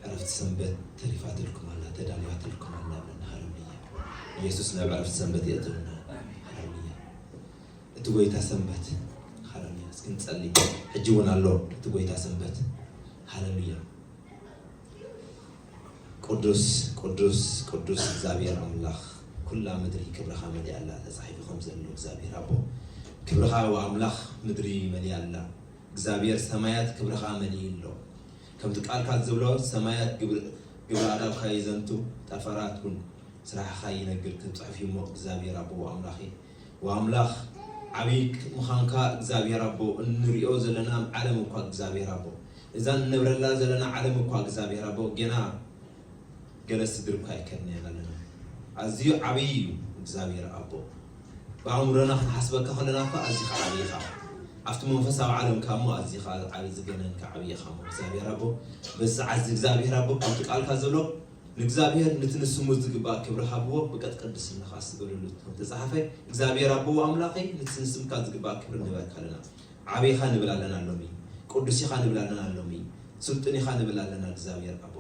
ዕረፍቲ ሰንበት ተሪፋትልኩም ኣላ፣ ተዳልያትልኩም ኣላ ኣለና። ሃሌሉያ። ኢየሱስ ናብ ዕረፍቲ ሰንበት የእትውና። ሃሌሉያ። እቲ ጎይታ ሰንበት። ሃሌሉያ። እስኪ ንጸሊ። ሕጂ እውን ኣሎ እቲ ጎይታ ሰንበት። ሃሌሉያ። ቅዱስ፣ ቅዱስ፣ ቅዱስ እግዚኣብሔር ኣምላኽ፣ ኩላ ምድሪ ክብርኻ መሊኣ ኣላ ተጻሒፉ ከም ዘሎ እግዚኣብሔር ኣቦ፣ ክብርኻ ወኣምላኽ ምድሪ መሊኣ ኣላ። እግዚኣብሔር ሰማያት ክብርኻ መሊኡ ኣሎ። ከምቲ ቃልካ ዝብሎ ሰማያት ግብሪ፣ ግብሪ ኣእዳውካ ይዘንቱ፣ ጠፈራት እውን ስራሕኻ ይነግር ክጽሑፍ እዩ እሞ እግዚኣብሔር ኣቦ ወኣምላኽ እዩ። ወኣምላኽ ዓብዪ ምዃንካ እግዚኣብሔር ኣቦ እንሪኦ ዘለና ዓለም እኳ እግዚኣብሔር ኣቦ እዛ እንነብረላ ዘለና ዓለም እኳ እግዚኣብሔር ኣቦ ጌና ገለ ስድሪ እኳ ኣይከድናያን ኣለና። ኣዝዩ ዓብዪ እዩ እግዚኣብሔር ኣቦ። ብኣእምሮና ክንሓስበካ ከለና እኳ ኣዚኻ ዓብዪ ኢኻ። ኣብቲ መንፈሳዊ ዓለምካ እሞ ኣዚኻ ዓብዪ ዝገነንካ ዓብዪ ኢኻ እሞ እግዚኣብሔር ኣቦ በዚ ዓዚ እግዚኣብሔር ኣቦ ከምቲ ቃልካ ዘሎ ንእግዚኣብሔር ነቲ ንስሙ ዝግባእ ክብሪ ሃብዎ፣ ብቀጥ ቅድስናኻ ስገደሉ ከም ተጻሓፈ፣ እግዚኣብሔር ኣቦ ኣምላኸይ፣ ነቲ ንስምካ ዝግባእ ክብሪ ንበካ ኣለና። ዓብኻ ንብል ኣለና ሎሚ፣ ቅዱስ ኢኻ ንብል ኣለና ሎሚ፣ ስልጡን ኢኻ ንብል ኣለና እግዚኣብሔር ኣቦ።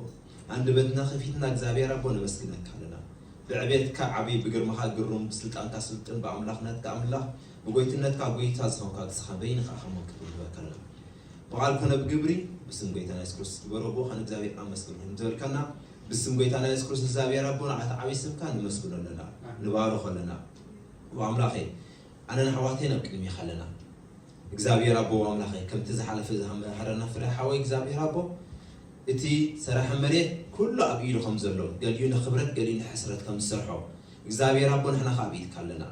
ኣንደበትና ከፊትና እግዚኣብሔር ኣቦ ነመስግነካ ኣለና። ብዕቤትካ ዓቢ፣ ብግርማኻ ግሩም፣ ብስልጣንካ ስልጡን፣ ብኣምላኽነትካ ኣምላኽ፣ ብጎይትነትካ ጎይታ ዝኾንካ ንስኻ በይንኻ ከም ክብሪ ንበካ ኣለና። ብቓል ኮነ ብግብሪ፣ ብስም ጎይታና የሱስ ክርስቶስ ግበሮ፣ ብኡ ኸን እግዚኣብሔር ኣመስግን። ከም ዝበልካና፣ ብስም ጎይታና የሱስ ክርስቶስ እግዚኣብሔር ኣቦ፣ ንዓቲ ዓብዪ ስምካ ነመስግኖ ኣለና፣ ኣሜን። ንባርኾ ኣለና። ወኣምላኸይ፣ ኣነን ኣሕዋተይን ኣብ ቅድሜኻ ኣለና። እግዚኣብሔር ኣቦ፣ ወኣምላኸይ፣ ከምቲ ዝሓለፈ ዝሃመ ሃረና ፍረ ሓወይ እግዚኣብሔር ኣቦ፣ እቲ ሰራሒ መሬት ኩሉ ኣብ ኢዱ ከም ዘሎ፣ ገሊኡ ንኽብረት፣ ገሊኡ ንሕስረት ከም ዝሰርሖ፣ እግዚኣብሔር ኣቦ፣ ንሕና ኸኣ ኣብ ኢድካ ኣለና።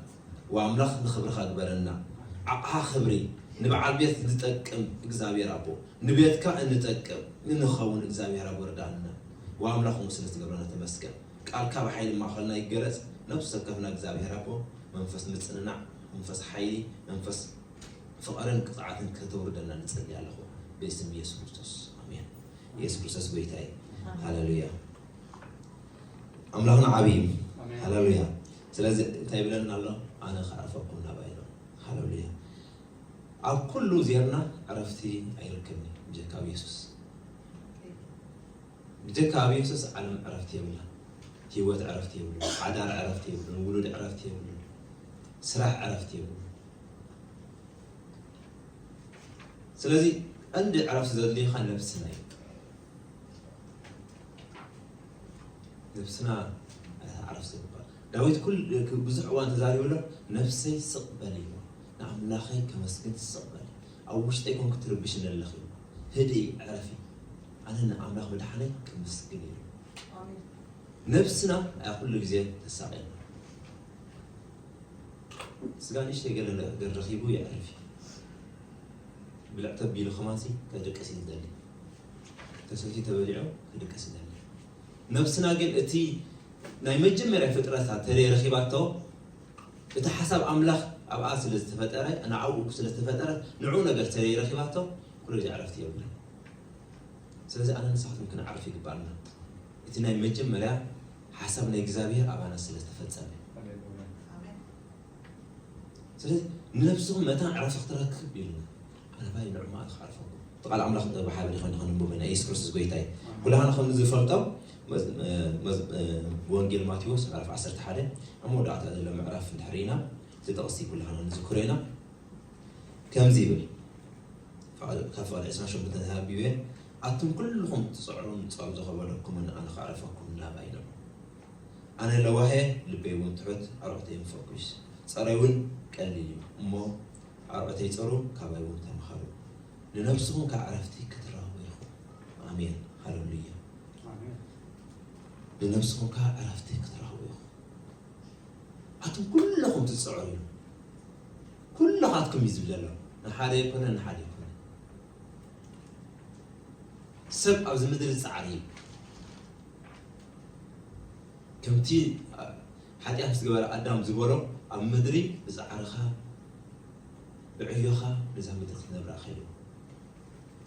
ወኣምላኽ ንኽብርኻ ግበረና። ዓቕኻ ኽብሪ ንበዓል ቤት ዝጠቅም እግዚኣብሔር ኣቦ፣ ንቤትካ እንጠቅም እንኸውን እግዚኣብሔር ኣቦ ርዳእና። ወኣምላኽ እሞ ስለ ትገብረና ተመስገን። ቃልካ ብሓይሊ ማእኸልና ይገለጽ። ነፍሲ ወከፍና እግዚኣብሔር ኣቦ መንፈስ ምጽንናዕ፣ መንፈስ ሓይሊ፣ መንፈስ ፍቕርን ቅጽዓትን ከተውርደና ንጸሊ ኣለኹ። ብስም ኢየሱስ ክርስቶስ። ኣሜን። ኢየሱስ ክርስቶስ ጎይታ እዩ። ሃሌሉያ። ኣምላኽና ዓብዪ እዩ። ኣሜን። ሃሌሉያ። ስለዚ እንታይ ይብለና ኣሎ? ኣነ ከዕርፈኩም ናባይ ኢሎ። ሃሌሉያ። ኣብ ኩሉ ዜርና ዕረፍቲ ኣይርከብን እዩ ብጀካ ኣብ የሱስ። ብጀካ ኣብ የሱስ ዓለም ዕረፍቲ የብላ። ህይወት ዕረፍቲ የብሉ። ሓዳር ዕረፍቲ የብሉ። ውሉድ ዕረፍቲ የብሉ። ስራሕ ዕረፍቲ የብሉ። ስለዚ ቀንዲ ዕረፍቲ ዘድልየካ ነብስና እዩ። ነብስና ዕረፍቲ ይግባእ። ዳዊት ኩል ብዙሕ እዋን ተዛሪቡ ኣሎ፣ "ነፍሰይ ስቕ በሊ፣ ንኣምላኸይ ከመስግን ስቕ በሊ፣ ኣብ ውሽጠይ ኮንኪ ትርብሽኒ ኣለኺ፣ ህድኢ፣ ዕረፊ፣ ኣነ ንኣምላኽ መድሓነይ ከመስግን" ኢሉ። ኣሜን። ነብስና እያ ኩሉ ግዜ ተሳቕየና። ስጋ ንእሽተይ ገለ ነገር ረኺቡ የዕርፍ እዩ። ብልዕ ተቢሉ ከማንሲ ከድቅስ እዩ ዝደሊ። ተሰትዩ ተበሊዑ ክድቅስ ይደሊ። ነብስና ግን እቲ ናይ መጀመርያ ፍጥረታ ተለይ ረኺባቶ፣ እቲ ሓሳብ ኣምላኽ ኣብኣ ስለ ዝተፈጠረ፣ ንዓኡ ስለ ዝተፈጠረ፣ ንዕኡ ነገር ተለይ ረኺባቶ፣ ኩሉ ግዜ ዕረፍቲ የብላን። ስለዚ ኣነ ንስኻትኩም ክንዓርፍ ይግባኣና። እቲ ናይ መጀመርያ ሓሳብ ናይ እግዚኣብሔር ኣባና ስለ ዝተፈጸመ። ኣሜን። ስለዚ ንነብስኹም መታን ዕረፍቲ ክትረክብ ኢሉና። ኣነ ባይ ንዑ መዓልቲ ክዓርፈኩም። እቲ ቃል ኣምላኽ ብሓይሊ ኾይኑ ከነንብቦ ኢና። ኢየሱስ ክርስቶስ ጎይታ እዩ። ኣሜን። ኩላህና ከም ዝፈልጦ መዝ-፣ መዝ-፣ ወንጌል ማቴዎስ ምዕራፍ ዓሰርተ ሓደ ኣብ መወዳእታ ዘሎ ምዕራፍ እንድሕር ኢና፣ እቲ ጥቕሲ ኩላህና ንዝክሮ ኢና። ከምዚ ይብል፣ ካብ ፍቕዲ ዕስራን ሸሞንተን ተሃቢበ፣ ኣቱም ኩልኹም ትጽዕሩን ጸቕጢ ዝኸበደኩምን ኣነ ከዕርፈኩም ናባይ ንዑ። ኣነ ለዋህ እየ፣ ልበይ እውን ትሑት፣ ኣርዑተይ እውን ፈኲስ። ጸረይ እውን ቀሊል እዩ፣ እሞ ኣርዑተይ ጸሩ፣ ካባይ እውን ተምሃሩ። ንነብስኹም ከኣ ዕረፍቲ ክትረኽቡ ኢኹም። ኣሜን። ሃሌሉያ። ኣሜን። ንነብስኹም ከኣ ዕረፍቲ ክትረኽቡ ኢኹም። ኣቱም ኩለኹም ትጽዕሩ እዩ። ኩለኻትኩም እዩ ዝብል ዘሎ። ንሓደ ኣይኮነ፣ ንሓደ ኣይኮነ። ሰብ ኣብዚ ምድሪ ዝጸዓር እዩ። ከምቲ ሓጢኣት ምስ ገበረ ኣዳም ዝበሎ፣ ኣብ ምድሪ ብጻዕርኻ፣ ብዕዮኻ ነዛ ምድሪ ክትነብራ ኢኻ ኢልዎ።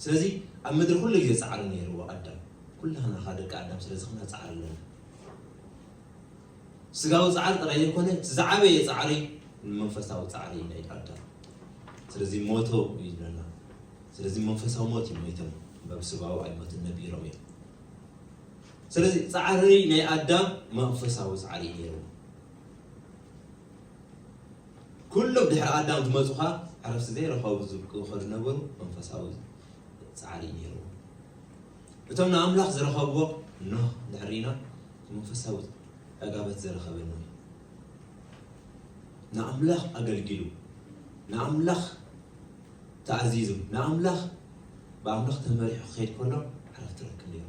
ስለዚ ኣብ ምድሪ ኩሉ ግዜ ጻዕሪ ነይርዎ ኣዳም። ኩላህና ኸኣ ደቂ ኣዳም ስለ ዝኾንና ጻዕሪ ኣለና። ስጋዊ ጻዕሪ ጥራይ ዘይኮነ፣ እቲ ዝዓበየ ጻዕሪ ንመንፈሳዊ ጻዕሪ እዩ ናይ ኣዳም። ስለዚ ሞቶ እዩ ዝብለና። ስለዚ መንፈሳዊ ሞት እዩ ሞይቶም። እምበር ብስጋዊ ኣይሞትን ነቢሮም እዮም። ስለዚ ጻዕሪ ናይ ኣዳም መንፈሳዊ ጻዕሪ እዩ ነይሩ። ኩሎም ድሕሪ ኣዳም ዝመጹኻ ዕረፍቲ ዘይረኸቡ ዝብቁ ዝኸዱ ነበሩ። መንፈሳዊ ጻዕሪ እዩ ነይሩ። እቶም ንኣምላኽ ዝረኸብዎ ኖህ ድሕሪና መንፈሳዊ ዕጋበት ዝረኸበ ኖህ እዩ። ንኣምላኽ ኣገልጊሉ፣ ንኣምላኽ ተኣዚዙ፣ ንኣምላኽ ብኣምላኽ ተመሪሑ ክኸይድ ከሎ ዕረፍቲ ረክብ ነይሩ።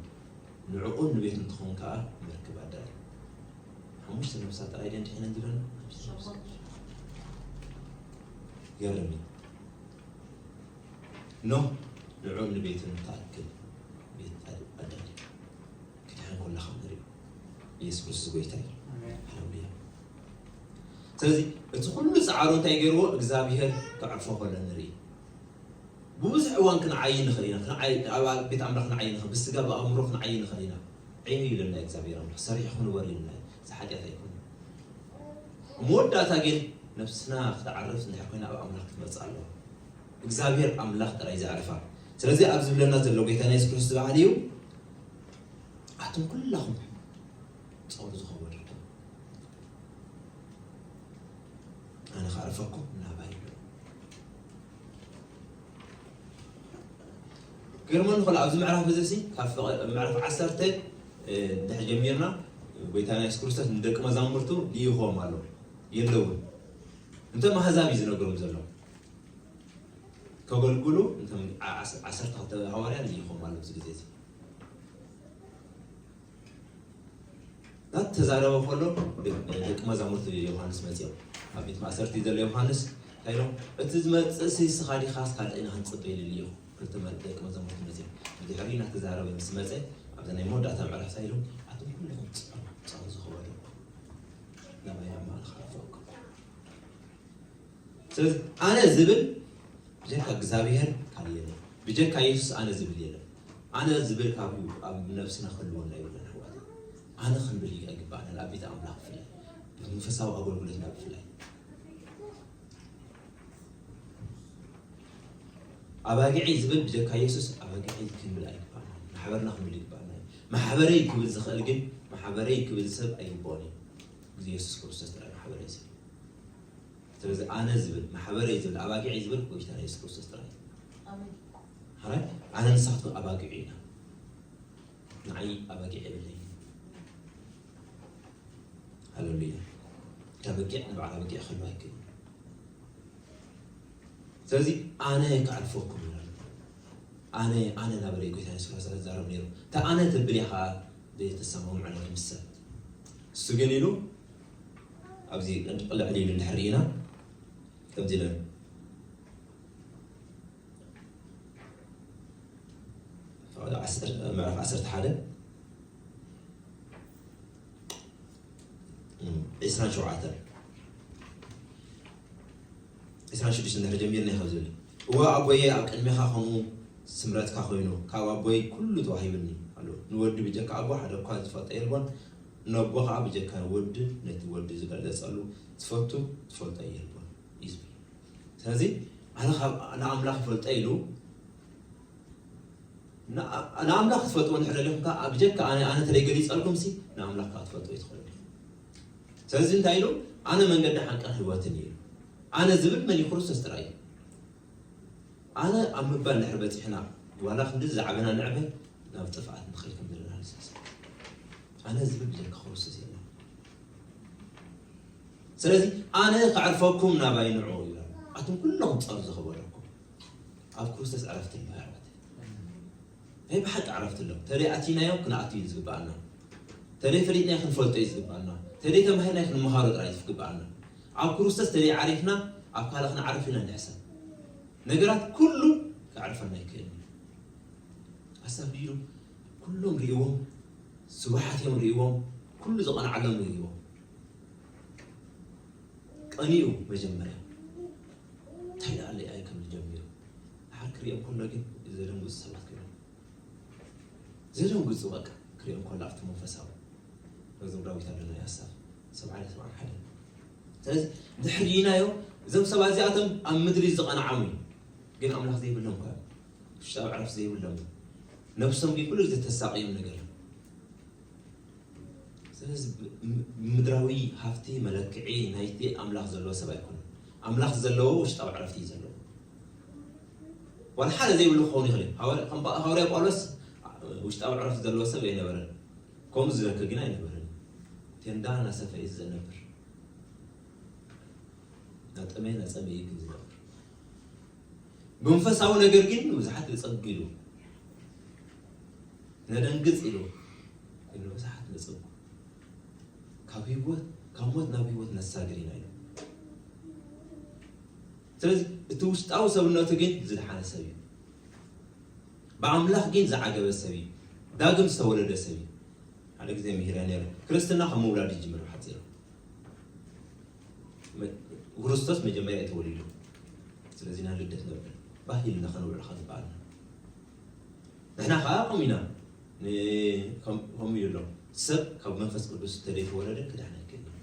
ንዕኡን ንቤቱን ትኸውን ከኣ መርክብ ኣዳለ። ሓሙሽተ ነፍሳት ጥራይ ድየን ድሒነን ዝብለና? ሓሙሽተ ነፍሳት። ይገርም እዩ። ኖህ ንዕኡን ንቤቱን ትኣክል ቤት ኣድ-፣ ኣዳለ። ክድሕን ከሎ ከም ንሪኦ ኢየሱስ ክርስቶስ ጎይታ እዩ። ኣሜን። ሃሌሉያ። ስለዚ እቲ ኩሉ ጻዕሩ እንታይ ገይርዎ? እግዚኣብሔር ክዕርፎ ከሎ ንርኢ። ብብዙሕ እዋን ክንዓይ ንኽእል ኢና። ክንዓይ፣ ኣብ ቤት ኣምላኽ ክንዓይ ንኽእል፣ ብስጋ ብኣእምሮ ክንዓይ ንኽእል ኢና። ዕዮ ኢሉና እግዚኣብሔር ኣምላኽ፣ ሰሪሑ ክንበር ኢሉና እዩ። እዚ ሓጢኣት ኣይኮነን። መወዳእታ ግን ነብስና ክትዓርፍ እንድሕር ኮይና ኣብ ኣምላኽ ክትመጽእ ኣለዋ። እግዚኣብሔር ኣምላኽ ጥራይ ዘዕርፋ። ስለዚ ኣብ ዝብለና ዘሎ ጎይታና የሱስ ክርስቶስ በዓል እዩ፣ ኣቱም ኩላኹም ጸሩ ዝኸበደኩም ኣነ ክዓርፈኩም ናባይ። ገርመኒ ከሎ ኣብዚ ምዕራፍ እዚ ሲ ካብ ፍቐ-፣ ምዕራፍ ዓሰርተ፣ እ፣ እንድሕር ጀሚርና ጎይታና የሱስ ክርስቶስ ንደቂ መዛሙርቱ ልኢኽዎም ኣሎ። የለውን። እንቶም ኣህዛብ እዩ ዝነግሮም ዘሎ። ከገልግሉ እንቶም ዓ-፣ ዓስ-፣ ዓሰርተ ክልተ ሃዋርያ ልኢኽዎም ኣሎ ኣብዚ ግዜ እዚ። እናተዛረበ ከሎ ደ-፣ ደቂ መዛሙርቲ ዮሃንስ መጺኦም። ኣብ ቤት ማእሰርቲ ዘሎ ዮሃንስ እንታይ ኢሎም? "እቲ ዝመጽእ ሲ ንስኻ ዲኻስ ካልእ ኢና ክንጽበ?" ኢሉ ልኢኹ። ክልተ መ-፣ ደቂ መዛሙርቲ መጺኦም። ብድሕሪ እናተዛረበ ምስ መጸ፣ ኣብዛ ናይ መወዳእታ ምዕራፍ እንታይ ኢሎም? "ኣቱም ኩልኹም ጸሩ፣ ጸሩ ዝኸበደኩም፣ ናባይ ኣብ ማእለኻ ኣፈኩም." ስለዚ ኣነ ዝብል ብጀካ እግዚኣብሔር ካልእ የለን። ብጀካ የሱስ ኣነ ዝብል የለን። ኣነ ዝብል ካብ ኣብ ነብስና ክህልወና የብሉን ኣሕዋት። ኣነ ክንብል ኣይግባእናን ኣብ ቤት ኣምላኽ ብፍላይ። ብመንፈሳዊ ኣገልግሎትና ብፍላይ። ኣባጊዐይ ዝብል ብጀካ የሱስ ኣባጊዐይ ክንብል ኣይግባእናን። ማሕበርና ክንብል ይግባእና እዩ። ማሕበረይ ክብል ዝኽእል ግን ማሕበረይ ክብል ሰብ ኣይግባኦን እዩ። እዚ የሱስ ክርስቶስ ጥራይ ማሕበረይ ዝብል። ስለዚ ኣነ ዝብል፣ ማሕበረይ ዝብል፣ ኣባጊዐይ ዝብል ጎይታና የሱስ ክርስቶስ ጥራይ እዩ። ኣሜን። ሕራይ ኣነ ንስኻትኩም ኣባጊዑ ኢና። ንዓይ ኣባጊዕ የብለይን። ሃሌሉያ። እታ በጊዕ ንበዓል ኣባጊዕ ክህልዋ ኣይክእልን። ስለዚ ኣነ ክዓርፈኩም ይላል። ኣነ፣ ኣነ እናበለ እዩ ጎይታ የሱስ ክርስቶስ ዝዛረብ ነይሩ። እታ ኣነ ትብል እያ ኸዓ ዘይተሰማምዑ ናይ ምስ ሰብ። እሱ ግን ኢሉ ኣብዚ ልዕሊ ኢሉ እንድሕር ርኢና ከምዚ ኢለን። ዓሰርተ፣ ምዕራፍ ዓሰርተ ሓደ ዒስራን ሸውዓተን፣ ዒስራን ሽዱሽተን እንድሕር ጀሚርና እዩ ካብ ዝብል፣ "እወ ኣቦየ፣ ኣብ ቅድሜኻ ከምኡ ስምረትካ ኮይኑ፣ ካብ ኣቦይ ኩሉ ተዋሂብኒ ኣሎ። ንወዲ ብጀካ ኣቦ ሓደ እኳ ዝፈልጦ የልቦን፣ ነቦ ኸዓ ብጀካ ወዲ ነቲ ወዲ ዝገለጸሉ ዝፈቱ ዝፈልጦ የልቦን" እዩ ዝብል። ስለዚ ኣነ ካብ ንኣምላኽ ይፈልጦ ኢሉ ንኣ-፣ ንኣምላኽ ክትፈልጥዎ እንድሕር ደሊኹም ከኣ፣ ብጀካ ኣነ፣ ኣነ እንተ ገሊጸልኩም ሲ ንኣምላኽ ከኣ ክትፈልጥዎ ኣይትኽእሉን። ስለዚ እንታይ ኢሉ? "ኣነ መንገዲ ሓቅን ህይወትን እዩ" ኢሉ። ኣነ ዝብል መን እዩ? ክርስቶስ ጥራይ እዩ። ኣነ ኣብ ምባል እንድሕር በጺሕና፣ ዋላ ክንዲ ዝዓበና ንዕበ፣ ናብ ጥፍኣት ንኸይድ ከም ዘለና ንስሕስብ። ኣነ ዝብል ብጀካ ክርስቶስ የለን። ስለዚ ኣነ ከዕርፈኩም ናባይ ንዑ ይብለና። ኣቱም ኩለኹም ጸሩ ዝኸበደኩም፣ ኣብ ክርስቶስ ዕረፍቲ ኣሎ ኣሕዋት። ናይ ብሓቂ ዕረፍቲ ኣሎ። ተደይ ኣቲናዮ ክንኣቱ እዩ ዝግብኣና። ተደይ ፈሊጥናዮ ክንፈልጦ እዩ ዝግብኣና። ተደይ ተማሂርናዮ ክንመሃሮ ጥራይ እዩ ዝግብኣና። ኣብ ክርስቶስ ተደይ ዓሪፍና ኣብ ካልእ ክንዓርፍ ኢና ንሕሰብ። ነገራት ኩሉ ከዕርፈና ኣይክእልን እዩ። ኣሳቢሉ ኩሎም ርእይዎም፣ ስቡሓት እዮም ርእይዎም፣ ኩሉ ዝቐንዓሎም ርእይዎም። ቀኒኡ መጀመርያ እንታይ ደኣ ለይ ኣይ ከም ዝጀምሩ። ድሓር ክርእዮም ከሎ ግን ዘደንግጹ ሰባት ኮይኖም። ዘደንግጹ በቃ ክርእዮም ከሎ ኣብቲ መንፈሳዊ። መዝሙር ዳዊት ኣሎ ናይ ኣሳፍ ሰብዓ ሰብዓ ሓደ። ስለዚ ድሕር ርኢናዮ እዞም ሰባት እዚኣቶም ኣብ ምድሪ ዝቐንዓሙ እዩ። ግን ኣምላኽ ዘይብሎም እኳ እዮም። ውሽጣዊ ዕረፍቲ ዘይብሎም እዮም። ነብሶም ግን ኩሉ ግዜ ተሳቕዮም ነገር እዩ። ስለዚ ብ-፣ ም-፣ ምድራዊ ሃፍቲ መለክዒ ናይቲ ኣምላኽ ዘለዎ ሰብ ኣይኮነን። ኣምላኽ ዘለዎ ውሽጣዊ ዕረፍቲ እዩ ዘለዎ። ዋላ ሓደ ዘይብሉ ክኸውን ይኽእል እዩ። ሃዋርያ-፣ ከም ጳ-፣ ሃዋርያ ጳውሎስ ውሽጣዊ ዕረፍቲ ዘለዎ ሰብ ኣይነበረን። ከምኡ ዝደከ ግን ኣይነበረን። ቴንዳ እናሰፈ እዩ ዝነብር። ናጠመ ናጸመ እዩ ግን ዝነብር። ብመንፈሳዊ ነገር ግን ብዙሓት ይጸጉ ኢሉ። ነደንግጽ ኢሉ። ግን ብዙሓት ነጸጉ። ካብ ህይወት፣ ካብ ሞት ናብ ህይወት ነሳግር ኢና ኢሉ። ስለዚ እቲ ውሽጣዊ ሰብነቱ ግን ዝደሓነ ሰብ እዩ። ብኣምላኽ ግን ዝዓገበ ሰብ እዩ። ዳግም ዝተወለደ ሰብ እዩ። ሓደ ግዜ ምሂረ ነይረ። ክርስትና ከም ምውላድ ይጅምር ብሓጺሩ። መ-፣ ክርስቶስ መጀመርያ እዩ ተወሊዱ። ስለዚ ኢና ልደት ነብዕል። ባህ ኢልና ከነብዕሎ ከ ዝበኣልና። ንሕና ከኣ ከምኡ ኢና። ን-፣ ከም-፣ ከምኡ እዩ ኣሎ። ሰብ ካብ መንፈስ ቅዱስ እንተደይተወለደ ክድሕን ኣይክእልን።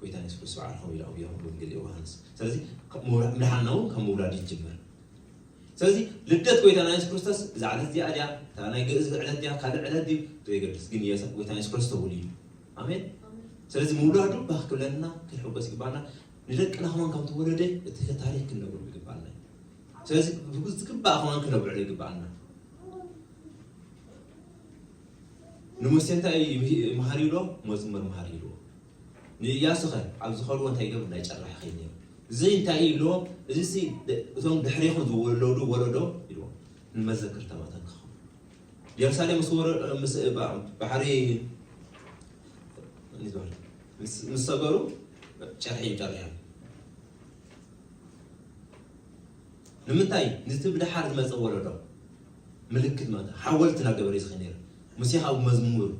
ጎይታ የሱስ ክርስቶስ በዓል ከምኡ ኢሉ ኣብ ወንጌል ዮሃንስ። ስለዚ ካብ ምውላ-፣ ምድሓንና እውን ካብ ምውላድ ይጅምር። ስለዚ ልደት ጎይታና የሱስ ክርስቶስ እዛ ዕለት እዚኣ ድያ፣ እታ ናይ ግእዝ ዕለት ድያ፣ ካልእ ዕለት ድዩ ዘይገድስ፣ ግን የሱስ፣ ጎይታና የሱስ ክርስቶስ ተወሊዱ። ኣሜን። ኣሜን። ስለዚ ምውላዱ ባህ ክብለና ክንሕጎስ ይግባና። ንደቅና ከማን ከም ተወለደ እቲ ታሪኽ ክንነግሩ ይግባና። ስለዚ ዝግባእ ከማን ክነብዕሎ ይግባኣና። ንሙሴ እንታይ እዩ መሃሪ ኢሎ? መዝሙር መሃሪ ኢልዎ። ንኢያሱ ኸ ኣብ ዝኸድዎ እንታይ ይገብር? ናይ ጨራሕ ኸይድ ነይሩ። እዚ እንታይ እዩ ኢልዎ? እዚ ሲ ደ-፣ እቶም ድሕሬኹም ዝወለዱ ወለዶ ኢልዎ። ንመዘክርታ መታን ክኸውን። ኢየሩሳሌም ምስ ወረ-፣ ምስ ባ-፣ ባሕሪ ምስ፣ ምስ ሰገሩ ጨርሒ እዮም ጨሪሖም። ንምንታይ? ነቲ ብድሓር ዝመጸ ወለዶ ምልክት ማለት ሓወልቲ እናገበረ እዩ ዝኸይድ ነይሩ። ሙሴ ካብ መዝሙር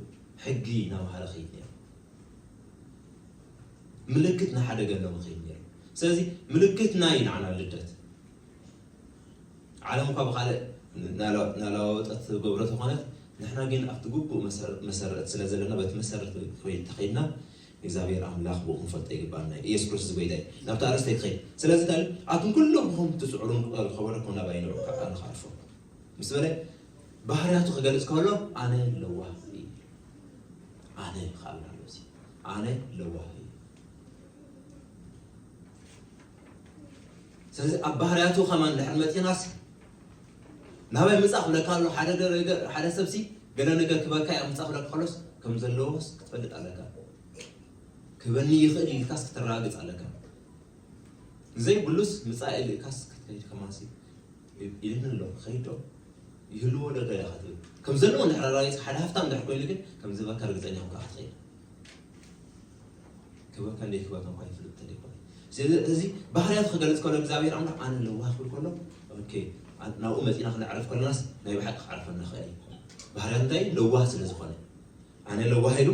ሕጊ እናምሃረ ኸይድ ነይሩ። ምልክት እናሓደገሎም ኸይድ ነይሩ። ስለዚ ምልክትና እዩ ንዓና ልደት። ዓለም እኳ ብኻልእ ናላ-፣ ናላወጠት ትገብሮ ተኾነት፣ ንሕና ግን ኣብቲ ግቡእ መሰረ-፣ መሰረት ስለ ዘለና፣ በቲ መሰረት ወይ ተኸይድና፣ እግዚኣብሔር ኣምላኽ ብኡ ክንፈልጦ ይግባና እዩ። ኢየሱስ ክርስቶስ ጎይታ እዩ። ናብቲ ኣርእስቲ ክኸይድ። ስለዚ እንታይ ኢሉ? ኣቱም ኩለኹም ትጽዕሩን ትኸበረኩም ናባይ ንዑ፣ ካብ ኣነ ክዓርፎ። ምስ በለ፣ ባህርያቱ ክገልጽ ከሎ፣ ኣነ ለዋህ እየ። ኣነ ክብል ኣሎ እዚ። ኣነ ለዋህ እየ። ስለዚ ኣብ ባህርያቱ ከማን እንድሕር መጺናስ፣ ናባይ ምጻእ ክብለካ ኣሎ። ሓደ ገ-፣ ገ-፣ ሓደ ሰብሲ ገለ ነገር ክበካ እያ ምጻእ ክብለካ ከሎስ፣ ከም ዘለዎስ ክትፈልጥ ኣለካ። ክህበኒ ይኽእል ኢልካስ ክተረጋግጽ ኣለካ። ዘይብሉስ ምጻእ ኢልካስ ክትከይድ ከማንሲ ኢልኒ ኣሎ። ክኸይድ ዶ? ይህልዎ ዶ ገለ ኢኻ ትብል። ከም ዘለዎ እንድሕር ኣረጋጊጽ፣ ሓደ ሃፍታም እንድሕር ኮይኑ ግን ከም ዝበካ ርግጸኛ ኮንካ ክትኸይድ። ክበካ እንደ ክበካ እንኳ ይፍልጥ እንተደይኮነ። ስለዚ እዚ ባህርያት ክገልጽ ከሎ እግዚኣብሔር ኣምላኽ ኣነ ለዋህ ክብል ከሎ፣ ኦኬ፣ ናብኡ መጺና ክነዕርፍ ከለናስ ናይ ብሓቂ ክዓርፈና ክእል እዩ። ባህርያት እንታይ? ለዋህ ስለ ዝኾነ። ኣነ ለዋህ ኢሉ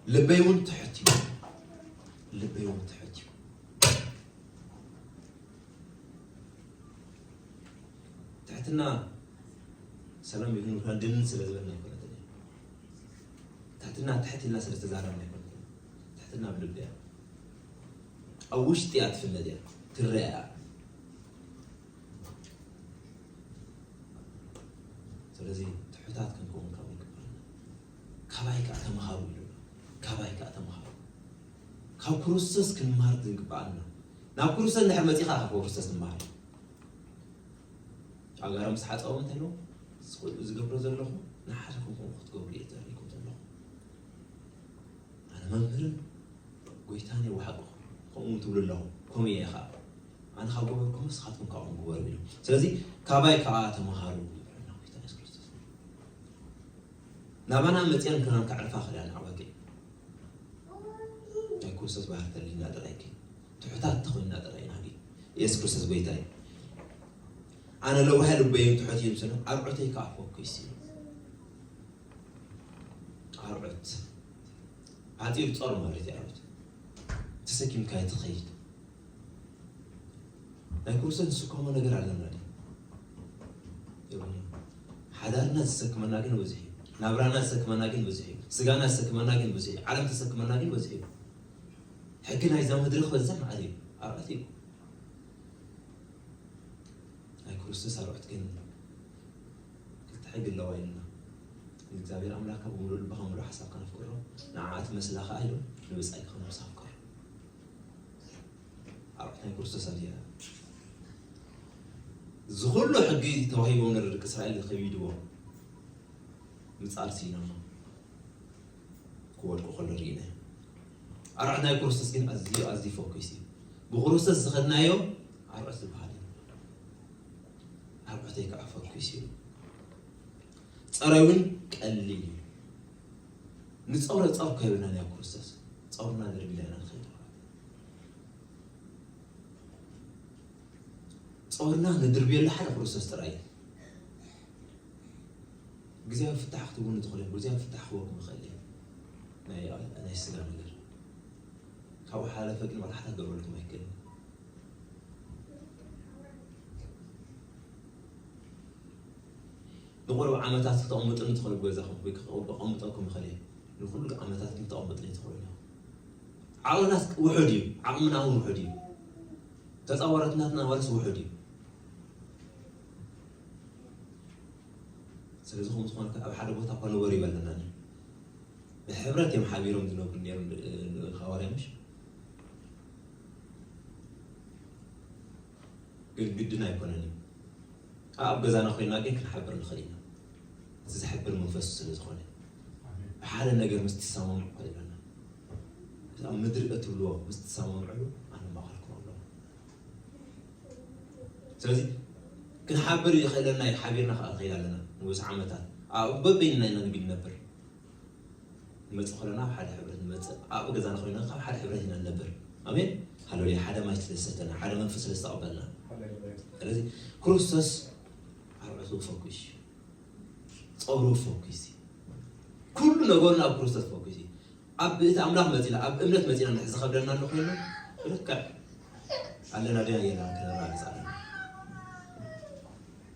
ልበይ እውን ትሑት እዩ። ልበይ እውን ትሑት እዩ። ትሕትና ሰላም ይሁን ድንን ስለ ዝበልና ኣይኮነትን። ትሕትና ትሕት ኢልና ስለ ዝተዛረብና ኣይኮነትን። ትሕትና ኣብ ልቢ እያ። ኣብ ውሽጢ እያ ትፍለጥ እያ። ትረአ እያ። ስለዚ ትሑታት ክንከውን ካብ ይግባኣና። ካባይ ከኣ ተምሃሩ ኢሉ። ካባይ ከኣ ተምሃሩ። ካብ ክርስቶስ ክንምሃር ዝግባኣና። ናብ ክርስቶስ እንድሕር መጺኻ ካብ ክርስቶስ ትምሃር። ኣጋር ምስ ሓጸቦም እንታይ ኢሉ? ዝገብሮ ዘለኹ ንሓደ ከምኡ ክትገብሩ እየ ዘርእይኩም ዘለኹ። ኣነ መምህርን ጎይታን እየ ብሓቂ። ከምኡ እውን ትብሉ ኣለኹም። ከምኡ እየ ኸዓ። ኣነ ካብ ገበርኩም ንስኻትኩም ካብኦም ግበሩ ኢሉ። ስለዚ ካባይ ከዓ ተምሃሩ ይብለና ጎይታ የሱስ ክርስቶስ። ናባና መፅየን ክናን ከዕርፋ ክዳን ኣባጊዕ ናይ ክርስቶስ ባህሪ ተሊና ጥራይ ግን ትሑታት ተኾይንና ጥራይ ኢና ግን የሱስ ክርስቶስ ጎይታ እዩ። ኣነ ለዋህ ልበይ ትሑት እዩ ምስሉ ኣርዑተይ ከዓ ፈኩስ እዩ። ኣርዑት ሓፂር ጾር ማለት እዩ። ኣርዑት ተሰኪምካ ትኸይድ። ናይ ክርስቶስ ንስከሞ ነገር ኣለና ድዩ? የብልና። ሓዳርና ዝሰክመና ግን ብዙሕ እዩ። ናብራና ዝሰክመና ግን ብዙሕ እዩ። ስጋና ዝሰክመና ግን ብዙሕ እዩ። ዓለም ተሰክመና ግን ብዙሕ እዩ። ሕጊ ናይዛ ምድሪ ክበዝሕ ማለት እዩ። ኣርዑት እዩ። ክርስቶስ ኣርዑት ግን ክልተ ሕጊ ኣለዋ ኢልና። ንእግዚኣብሔር ኣምላኽካ ብምሉእ ልብኻ፣ ብምሉእ ሓሳብካ ነፍቅሮ፣ ንዓኣ ትመስላ ከኣ ኢሉ ንብጻይካ ከም ነብስኻ ፍቀሮ። ኣርዑት ናይ ክርስቶስ ኣዚኣ። እዚ ኩሉ ሕጊ ተዋሂቦም ነሩ ደቂ እስራኤል ከቢድዎም ምጻር ሲኢኖም ክወድቁ ከሎ ርኢና። ኣርዑት ናይ ክርስቶስ ግን ኣዝዩ፣ ኣዝዩ ፈኲስ እዩ። ብክርስቶስ ዝኸድናዮ ኣርዑት ዝበሃል እዩ። ኣርዑተይ ከዓ ፈኲስ እዩ። ጸረይ እውን ቀሊል እዩ። ንጸውረ ጸር እኮ የብልናን ኣብ ክርስቶስ። ጸውርና ደርቢና ኢና ንኸይድ። ጸውርና ንድርብየሉ ሓደ ክርስቶስ ጥራይ እዩ። ግዜያዊ ፍታሕ ክትህቡኒ ትኽእሉ እዮም። ግዜያዊ ፍታሕ ክህበኩም ይኽእል እዩ። ናይ፣ ናይ ስጋ ነገር። ካብኡ ሓለፈ ግን ዋላ ሓታ ክገብረልኩም ኣይክእልን። ንቑሩብ ዓመታት ክተቐምጡኒ ትኽእሉ ገዛኹም፣ ወይ ክቐምጠልኩም ይኽእል እዩ። ንኹሉ ዓመታት ግን ክተቐምጡኒ ትኽእሉ እዮም። ዓቕምና ውሑድ እዩ። ዓቕምና እውን ውሑድ እዩ። ተጻዋርነትና ዋላስ ውሑድ እዩ። ስለዚ ከምኡ ዝኾነ ኣብ ሓደ ቦታ እኳ ንበሩ ይበለና እዩ። ብሕብረት እዮም ሓቢሮም ዝነብሩ ነይሮም፣ እ፣ ሃዋርያ ምሽ? ግን ግድን ኣይኮነን እዩ። ኣብ ገዛና ኮይና ግን ክንሓብር ንኽእል ኢና። እቲ ዝሕብር መንፈስ ስለ ዝኾነ። ብሓደ ነገር ምስ ትሰማምዑ ኮይንና። ኣብ ምድሪ እትብልዎ ምስ ትሰማምዑ ኣነ ማእኸልኩም ኣለኹ። ስለዚ ክንሓብር ይኽእለና እዩ፣ ሓቢርና ከዓ ንኽእል ኣለና። ንብዙሕ ዓመታት ኣብ በበይንና ኢና ንግዲ ነብር። ንመጽእ ከለና ኣብ ሓደ ሕብረት ንመጽእ፣ ኣብ ገዛና ኮይና ካብ ሓደ ሕብረት ኢና ንነብር። ኣሜን። ሃሌሉያ። ሓደ ማይ ስለ ዝሰተና፣ ሓደ መንፈስ ስለ ዝተቐበልና። ስለዚ ክርስቶስ ኣርዑቱ ፈኩስ እዩ። ጸውሩ ፈኩስ እዩ። ኩሉ ነገርና ኣብ ክርስቶስ ፈኩስ እዩ። ኣብ እቲ ኣምላኽ መጺና፣ ኣብ እምነት መጺና ንሕዚ ዝኸብደና ኣሎ ኮይኑ፣ ልክዕ ኣለና ድና የለን ክነራግጽ ኣለና።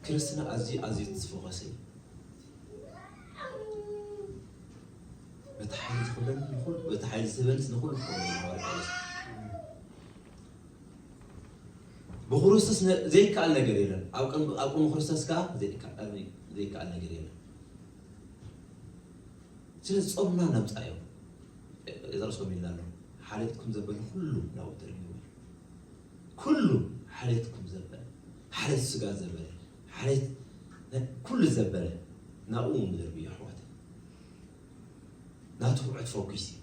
ክርስትና ኣዝዩ፣ ኣዝዩ ዝፈኸሰ እዩ። በቲ ሓይሊ ዝኽብለኒ ንኹሉ፣ በቲ ሓይሊ ዝህበንስ ንኹሉ ክኸውን እዩ ሃዋርያ ጳውሎስ። ብክርስቶስ ነ-፣ ዘይከኣል ነገር የለን። ኣብ ቅድሚ፣ ኣብ ቅድሚ ክርስቶስ ከኣ ዘይከኣል፣ ዘይከኣል ነገር የለን። ስለዚ ጾምና ነምጻዮ። ጴጥሮስ ከምኡ ኢልና ኣሎ። ሓልየትኩም ዘበለ ኩሉ ናብኡ ተርቢቡ። ኩሉ ሓልየትኩም ዘበለ፣ ሓልየት ስጋ ዘበለ፣ ሓልየት ነ-፣ ኩሉ ዘበለ ናብኡ ንደርብዮ ኣሕዋተይ። ናቱ ውዕት ፈኩስ እዩ።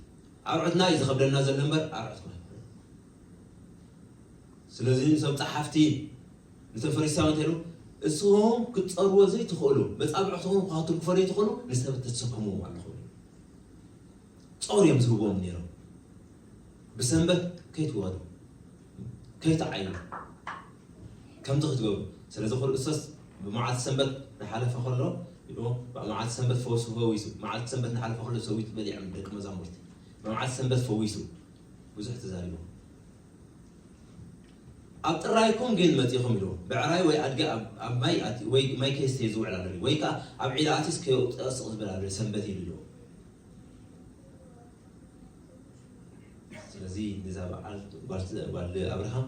ኣርዑትና እዩ ዝኸብደና ዘሎ እምበር ኣርዑትኩም ኣይኮነን። ስለዚ ንሶም ጸሓፍቲ፣ ነቶም ፈሪሳውያን እንታይ ኢሉ? እስኹም ክትጸርዎ ዘይትኽእሉ፣ መጻብዕትኹም እኳ ክትርግፎ ዘይትኽእሉ ንሰብ ተሰክምዎም ኣለኹም። ጾር እዮም ዝህብዎም ነይሮም። ብሰንበት ከይትወዱ፣ ከይትዓዩ፣ ከምዚ ክትገብሩ። ስለዚ ክርስቶስ ብመዓልቲ ሰንበት እናሓለፈ ከሎ ኢሉ፣ መዓልቲ ሰንበት ፈውሱ፣ ፈዊሱ፣ መዓልቲ ሰንበት እናሓለፈ ከሎ ሰዊት በሊዖም ደቂ መዛሙርቲ። ብመዓልቲ ሰንበት ፈዊሱ፣ ብዙሕ ተዛሪቦም። ኣብ ጥራይኩም ግን መጺኹም ኢሉ፣ ብዕራይ ወይ ኣድጊ ኣብ፣ ኣብ ማይ ኣትዩ፣ ወይ ማይ ከይስተየ ዝውዕል ኣሎ ድዩ? ወይ ከኣ ኣብ ዒላ ኣትዩስ ከየውጽኦ ስቕ ዝበል ኣሎ ድዩ? ሰንበት እዩ ኢሉ። ስለዚ ነዛ በዓል ጓል፣ ጓል ኣብርሃም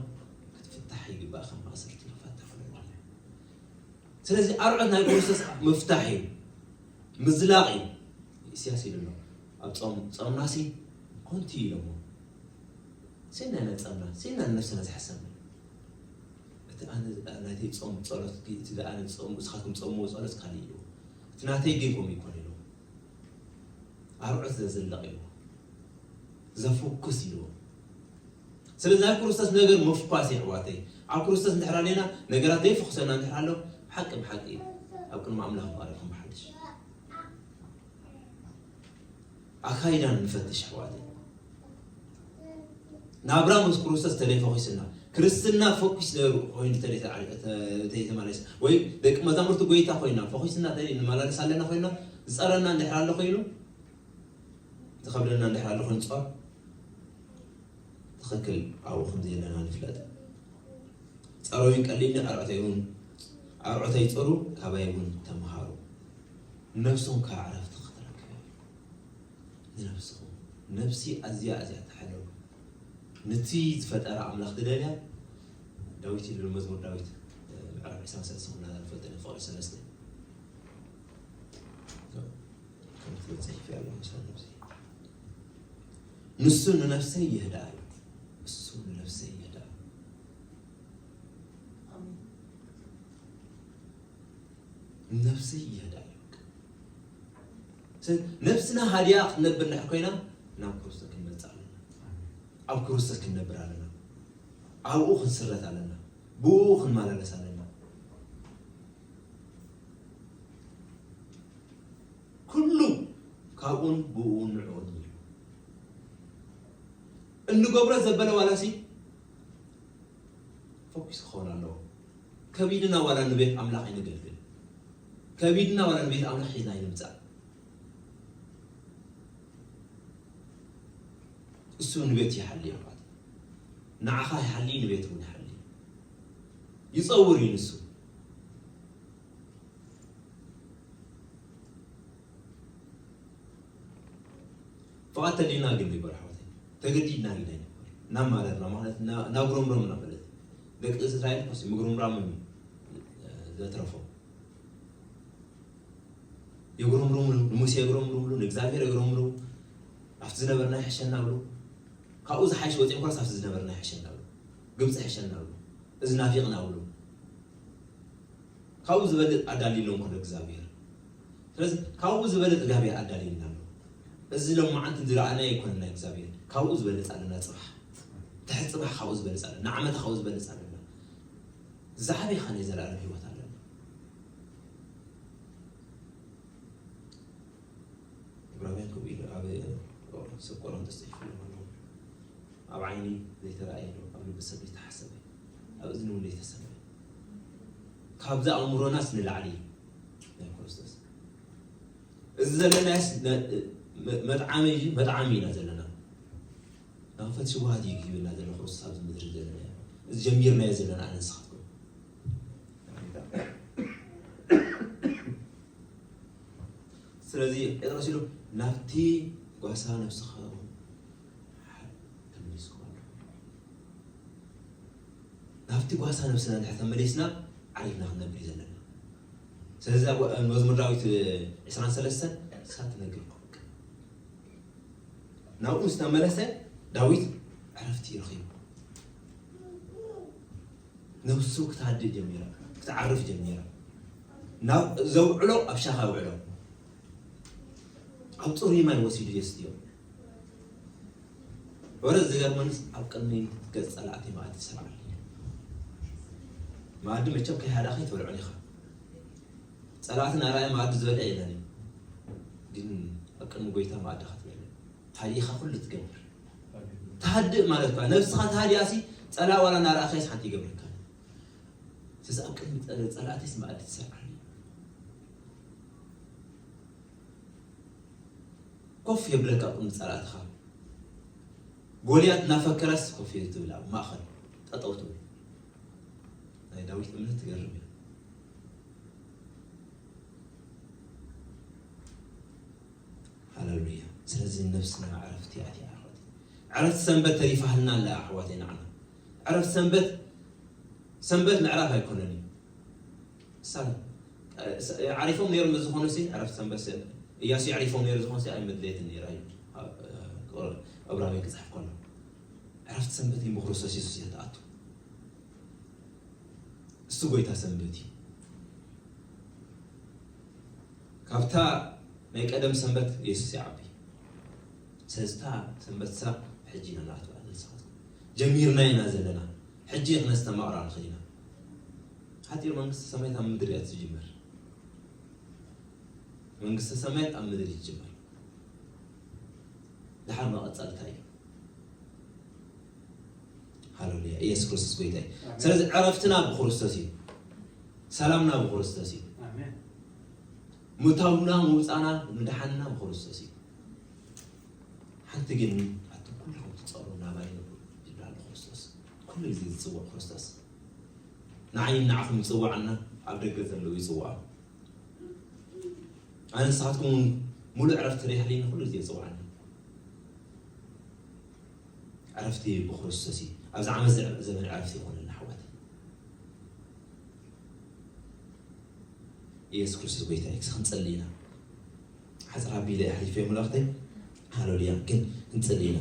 ክትፍታሕ ይግባእ፣ ከም ማእሰርቲ ክፈታ ክነግረና። ስለዚ ኣርዑት ናይ ክርስቶስ ምፍታሕ እዩ፣ ምዝላቕ እዩ። ኢሳያስ ኢሉ ኣሎ፣ ኣብ ጾም፣ ጾምናሲ ኮንቲ ኢሎሞ። ሴና ኢና ጸምና፣ ሴና ንነብስና ዝሓሰብና። እቲ ኣነ፣ ናተይ ጾም ጸሎት፣ እቲ ኣነ ጾም፣ ንስኻትኩም ጸምዎ ጸሎት ካልእ እዩ። እቲ ናተይ ግን ከምኡ ይኮን ኢሉ። ኣርዑት ዘዝልቕ ኢሉ። ዘፍኩስ ኢሉ። ስለዚ ናይ ክርስቶስ ነገር ምፍኳስ እዩ ኣሕዋተይ። ኣብ ክርስቶስ እንድሕር ኣለና፣ ነገራት ዘይፍኩሰና እንድሕር ኣሎ፣ ሓቂ ብሓቂ ኣብ ቅድሚ ኣምላኽ ንቐርብ ከም ብሓድሽ። ኣካይዳን ንፈትሽ ኣሕዋተይ። ናብራ ምስ ክርስቶስ ተለይ ፈኺስና፣ ክርስትና ፈኩስ ኮይኑ ተለይ ተዓ-፣ ተ-፣ ተይተመለስ፣ ወይ ደቂ መዛሙርቲ ጎይታ ኮይና ፈኺስና ተለይ ንመላለስ ኣለና ኮይና፣ ዝጸረና እንድሕር ኣሎ ኮይኑ፣ ዝኸብደና እንድሕር ኣሎ ኮይኑ፣ ጾር ትኽክል ኣብኡ ከም ዘለና ንፍለጥ። ጸረዩ ቀሊል፣ ኣርዑተይ እውን፣ ኣርዑተይ ጸሩ፣ ካባይ እውን ተምሃሩ። ነብስኹም ከዓ ዕረፍቲ ክትረክብ እያ። ንነብስኹም። ነብሲ ኣዝያ፣ ኣዝያ ተሓለወ። ነቲ ዝፈጠረ ኣምላኽ ትደልያ። ዳዊት ይብል መዝሙር ዳዊት፣ ምዕራፍ ዕስራን ሰለስተ ኩና ንፈልጥ ኢና፣ ፍቕሪ ሰለስተ። ከም ትብል ጽሒፍ ያለው መሰል ነብሲ። ንሱ ንነፍሰይ ይህዳ እዩ። እሱ ንነፍሰይ ይህዳ። ንነፍሰይ ይህዳ እዩ። ስለዚ ነብስና ሃዲያ ክትነብር እንድሕር ኮይና ናብ ክርስቶስ ክንመጽእ ኣለና። ኣብ ክርስቶስ ክንነብር ኣለና። ኣብኡ ክንስረት ኣለና። ብኡ ክንመላለስ ኣለና። ኩሉ ካብኡን ብኡን ንዕኡን እዩ። እንገብሮ ዘበለ ዋላሲ ፎኪስ ክኸውን ኣለዎ። ከቢድና ዋላ ንቤት ኣምላኽ ኣይነገልግል። ከቢድና ዋላ ንቤት ኣምላኽ ሒዝና ኣይንምጻእ። እሱ ንቤት ይሓሊ እዩ ማለት እዩ። ንዓኻ ይሓሊ፣ ንቤት እውን ይሓሊ። ይጸውር እዩ ንሱ። ፍቓድ ተሊና ግን ይበል ኣሕዋተይ። ተገዲድና ግን ኣይንበል። እናማረርና ማለት እና-፣ እናጉረምረምና ማለት እዩ። ደቂ እስራኤል ኮስ ምግርምራም እዩ ዘትረፎም። የጉረምርሙሉ፣ ንሙሴ የጉረምርሙሉ፣ ንእግዚኣብሔር የጉረምርሙ። ኣብቲ ዝነበርና ይሕሸና ብሉ። ካብኡ ዝሓይሽ ወፂኡ እንኳስ ኣብቲ ዝነበርና ይሕሸና ብሉ። ግብፂ ይሕሸና ብሉ። እዚ ናፊቕና ብሉ። ካብኡ ዝበልጥ ኣዳልዩሎም ከሎ እግዚኣብሔር። ስለዚ ካብኡ ዝበልጥ እግዚኣብሔር ኣዳልዩልና ኣሎ። እዚ ሎማዓንቲ ዝረኣናዮ ኣይኮነን ናይ እግዚኣብሔር። ካብኡ ዝበልጥ ኣለና ጽባሕ። ድሕሪ ጽባሕ ካብኡ ዝበልጽ ኣለና። ንዓመታ ካብኡ ዝበልጽ ኣለና። ዝዓበየ ኸኣ ናይ ዘለኣለም ህይወት ኣለና። ዕብራውያን ከምኡ ኢሉ ኣብ ሰብ ቆሮንቶስ ጽሒፉ ኣሎ። ኣብ ዓይኒ ዘይተራእየ ዶ፣ ኣብ ልቢ ሰብ ዘይተሓሰበ፣ ኣብ እዝኒ እውን ዘይተሰምዐ፣ ካብዚ ኣእምሮናስ ንላዕሊ እዩ ናይ ክርስቶስ። እዚ ዘለናስ ነ-፣ መ-፣ መጥዓሚ እዩ፣ መጥዓሚ ኢና ዘለና። ኣንፈት ሽቡሃት እዩ ሂብና ዘሎ ክርስቶስ ኣብዚ ምድሪ ዘለናዮ። እዚ ጀሚርናዮ ዘለና ኣነ ንስኻትኩም። ስለዚ ጴጥሮስ ኢሉ ናብቲ ጓሳ ነብስኻ ተመሊስኩም ኣለኹም። ናብቲ ጓሳ ነብስና እንድሕር ተመሊስና ዓሪፍና ክንነብር እዩ ዘለና። ስለዚ ኣብ መዝሙር ዳዊት ዕስራን ሰለስተን እሳ ትነግር ናብኡ ምስ ተመለሰ ዳዊት ዕረፍቲ ረኺቡ። ነብሱ ክትሃድእ ጀሚራ፣ ክትዓርፍ ጀሚራ። ናብ ዘውዕሎ ኣብ ሻኻ ውዕሎ። ኣብ ጽሩይ ማይ ወሲዱ የስትዮ። ወረ ዝገርመንስ ኣብ ቅድሚ ገጽ ጸላእቲ መኣዲ ትሰርዓሉ። መኣዲ መቸም ከይሃዳኸ ኣይትበልዖን ኢኻ። ጸላእቲ ናራይ መኣዲ ዝበልዕ የለን እዩ። ግን ኣብ ቅድሚ ጎይታ መኣዲ ክትበልዕ። ሃዲኻ ኩሉ ትገብር። ትሃድእ ማለት እኳ፣ ነብስኻ ተሃዲኣሲ ጸላእ ዋላ ናራእኻስ ሓንቲ ይገብረካ። ስለዚ ኣብ ቅድሚ ጸ-፣ ጸላእቲስ መኣዲ ትሰርዓሉ። ኮፍ የብለካ ኣብ ቅድሚ ጸላእትኻ። ጎልያት እናፈከረስ ኮፍ እየ ትብል ኣብ ማእኸል ጠጠው ትብል። ናይ ዳዊት እምነት ትገርም እያ። ሃሌሉያ። ስለዚ ነብስና ዕረፍቲ ኣትያ ኣሕዋት። ዕረፍቲ ሰንበት ተሪፋህልና ኣላ ኣሕዋተይ ንዓና። ዕረፍቲ ሰንበት፣ ሰንበት ምዕራፍ ኣይኮነን እዩ። ሳ-፣ ዓሪፎም ነይሮም ብዝኾኑ ሲ ዕረፍቲ ሰንበት ሲ፣ እያሱ ዓሪፎም ነይሩ ዝኾኑ ሲ ኣይመድለየትን ነይራ እዩ። ኣብ፣ እ፣ ዕብራውያን ክጽሕፍ ከሎ። ዕረፍቲ ሰንበት ግን ብክርስቶስ የሱስ እያ ትኣቱ። እሱ ጎይታ ሰንበት እዩ። ካብታ ናይ ቀደም ሰንበት የሱስ ይዓቢ። ስለዚ እታ ሰንበት ሳ ሕጂ ኢና ንኣትዋ ንስኻትኩም። ጀሚርና ኢና ዘለና። ሕጂ ክነስተማቕራ ንኽእል ኢና። ሓጢር መንግስቲ ሰማያት ኣብ ምድሪ እያ ትጅመር። መንግስቲ ሰማያት ኣብ ምድሪ ይጅመር። ድሓር መቐጸልታ እዩ። ሃሌሉያ። ኢየሱስ ክርስቶስ ጎይታ እዩ። ኣሜን። ስለዚ ዕረፍትና ብክርስቶስ እዩ። ሰላምና ብክርስቶስ እዩ። ኣሜን። ምእታውና ምውጻእና ምድሓንና ብክርስቶስ እዩ። ሓንቲ ግን ኣቱም ኩልኹም ትጸሩ ናባይ ንዑ ይብል ኣሎ ክርስቶስ። ኩሉ ግዜ ዝጽውዕ ክርስቶስ። ንዓይን ንዓኹም ይጽውዓና፣ ኣብ ደገ ዘለዉ ይጽውዖም። ኣነ ንስኻትኩም እውን ሙሉእ ዕረፍቲ ርኢሕልኝ ኩሉ ግዜ ይጽውዓኒ። ዕረፍቲ ብክርስቶስ እዩ። ኣብዚ ዓመት ዘ-፣ ዘመን ዕረፍቲ ይኾነልና ኣሕዋት። ኢየሱስ ክርስቶስ ጎይታ እዩ። ክንጽሊ ኢና። ሓጽር ኣቢለ ኣሕሊፈ መላእኽተይ። ሃሌሉያ። ግን ክንጽሊ ኢና።